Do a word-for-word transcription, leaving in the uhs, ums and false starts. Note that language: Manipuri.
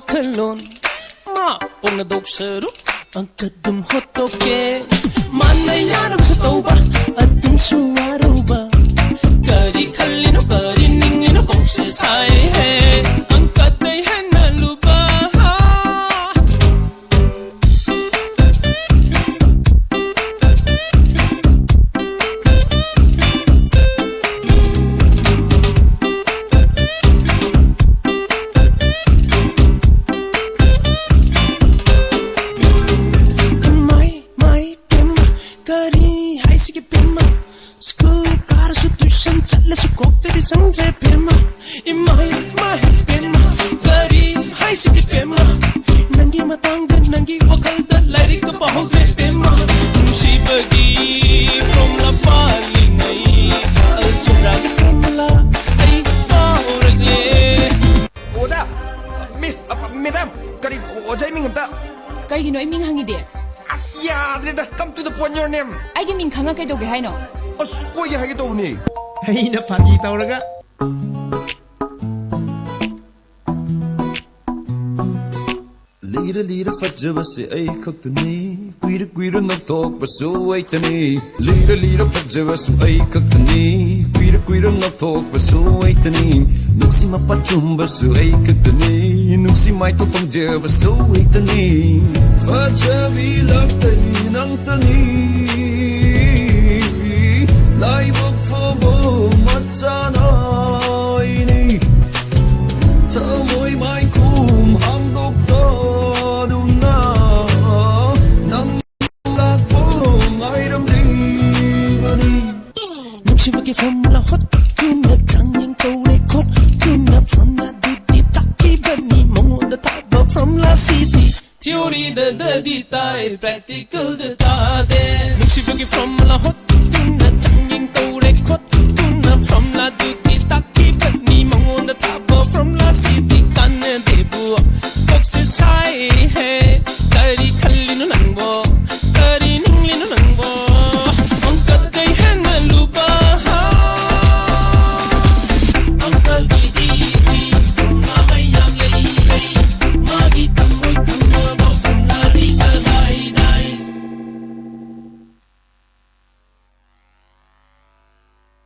ꯋꯥꯈꯜꯂꯣꯟ ꯃꯥ ꯑꯣꯛꯅꯗꯣꯛ ꯁꯔꯨꯛ ꯑꯪꯀ ꯑꯗꯨꯝ ꯍꯣꯠꯇꯣꯛꯀꯦ꯫ ꯃꯥꯟꯅ ꯌꯥꯅꯕꯁꯨ ꯇꯧꯕ ꯑꯗꯨꯝꯁꯨ ꯋꯥꯔꯨꯕ꯫ ꯀꯔꯤ ꯈꯜꯂꯤꯅꯣ ꯀꯔꯤ ꯅꯤꯡꯉꯤꯅꯣ ꯀꯣꯛꯁꯦ ꯁꯥꯏꯍꯦ꯫ ꯑꯪꯀꯗꯩ ꯍꯦꯟꯅ ꯂꯨꯕ꯫ ꯏꯃꯥꯏ ꯃꯥꯏ ꯄꯦꯝꯃ ꯀꯔꯤ ꯍꯥꯏꯁꯤꯒꯦ ꯄꯦꯝꯃ꯫ ꯁ꯭ꯀꯨꯜ ꯀꯥꯔꯁꯨ ꯇ꯭ꯌꯨꯁꯟ ꯆꯠꯂꯁꯨ ꯀꯣꯛꯇꯗꯤ ꯆꯪꯗ꯭ꯔꯦ ꯄꯦꯝꯃ꯫ ꯏꯃꯥꯏ ꯃꯥꯏ ꯄꯦꯝꯃ ꯀꯔꯤ ꯍꯥꯏꯁꯤꯒꯦ ꯄꯦꯝꯃ꯫ ꯅꯪꯒꯤ ꯃꯇꯥꯡꯗ ꯅꯪꯒꯤ ꯋꯥꯈꯜꯗ ꯂꯥꯏꯔꯤꯛꯀ ꯄꯥꯍꯧꯗ꯭ꯔꯦ ꯄꯦꯝꯃ꯫ ꯅꯨꯡꯁꯤꯕꯒꯤ ꯐꯣꯔꯃꯨꯂꯥ ꯄꯥꯜꯂꯤꯉꯩ ꯑꯜꯖꯦꯕ꯭ꯔꯥꯒꯤ ꯐꯣꯔꯃꯨꯂꯥ ꯑꯩ ꯄꯥꯎꯔꯛꯂꯦ꯫ ꯑꯣꯖꯥ, ꯃꯤꯁ, ꯑ, ꯃꯦꯗꯥꯝ, ꯀꯔꯤ ꯑꯣꯖꯥ ꯃꯤꯡ ꯑꯝꯇ? ꯀꯩꯒꯤꯅꯣ ꯑꯩ ꯃꯤꯡ ꯍꯪꯉꯤꯗꯤ? ꯑꯁ, ꯌꯥꯗ꯭ꯔꯦꯗ, come to the point, your name. ꯑꯩꯒꯤ ꯃꯤꯡ ꯈꯪꯉ ꯀꯩꯗꯧꯒꯦ ꯍꯥꯏꯅꯣ? ꯑꯁ, ꯀꯣꯏꯒꯦ ꯍꯥꯏꯒꯦ ꯇꯧꯕꯅꯦ꯫ ꯑꯩꯅ ꯐꯥꯒꯤ ꯇꯧꯔꯒ꯫ ꯂꯤꯔ ꯂꯤꯔ ꯐꯖꯕꯁꯦ ꯑꯩ ꯈꯛꯇꯅꯤ, ꯀꯨꯏꯔ ꯀꯨꯏꯔ ꯅꯣꯛꯊꯣꯛꯄꯁꯨ ꯑꯩꯇꯅꯤ꯫ ꯂꯤꯔ ꯂꯤꯔ ꯐꯖꯕꯁꯨ ꯑꯩ ꯈꯛꯇꯅꯤ, ꯀꯨꯏꯔ ꯀꯨꯏꯔ ꯅꯣꯛꯊꯣꯛꯄꯁꯨ ꯑꯩꯇꯅꯤ꯫ ꯅꯨꯡꯁꯤ ꯃꯄꯥꯟ ꯆꯨꯝꯕꯁꯨ ꯑꯩ ꯈꯛꯇꯅꯤ, ꯅꯨꯡꯁꯤ ꯃꯥꯏꯊꯣꯡ ꯄꯣꯝꯖꯕꯁꯨ ꯑꯩꯇꯅꯤ꯫ ꯐꯖꯕꯤ ꯂꯥꯛꯇꯅꯤ ꯅꯪꯇꯅꯤ, ꯂꯥꯏꯕꯛ ꯐꯕ ꯃꯆꯥꯅ ꯑꯩꯅꯤ꯫ ꯊꯃꯣꯏ ꯃꯥꯏꯈꯨꯝ ꯍꯥꯡꯗꯣꯛꯇꯗꯨꯅ ꯅꯪ ꯂꯥꯛꯄ ꯉꯥꯏꯔꯝꯂꯤꯕꯅꯤ꯫ ꯅꯨꯡꯁꯤꯕꯒꯤ ꯐꯣꯔꯃꯨꯂꯥ ꯍꯣꯠꯇꯨꯅ ꯆꯥꯡꯌꯦꯡ ꯇꯧꯔꯦ ꯈꯣꯠꯇꯨꯅ ꯐꯣꯔꯃꯨꯂꯥꯗꯨꯗꯤ ꯇꯥꯛꯈꯤꯕꯅꯤ ꯃꯉꯣꯟꯗ ꯊꯥꯕ ꯐꯣꯔꯃꯨꯂꯥꯁꯤꯗꯤ꯫ ꯊꯤꯑꯣꯔꯤꯗꯗꯤ ꯇꯥꯏ, ꯄ꯭ꯔꯦꯛꯇꯤꯀꯦꯜꯗ ꯇꯥꯗꯦ꯫ ꯅꯨꯡꯁꯤꯕꯒꯤ ꯐꯣꯔꯃꯨꯂꯥ ꯍꯣꯠ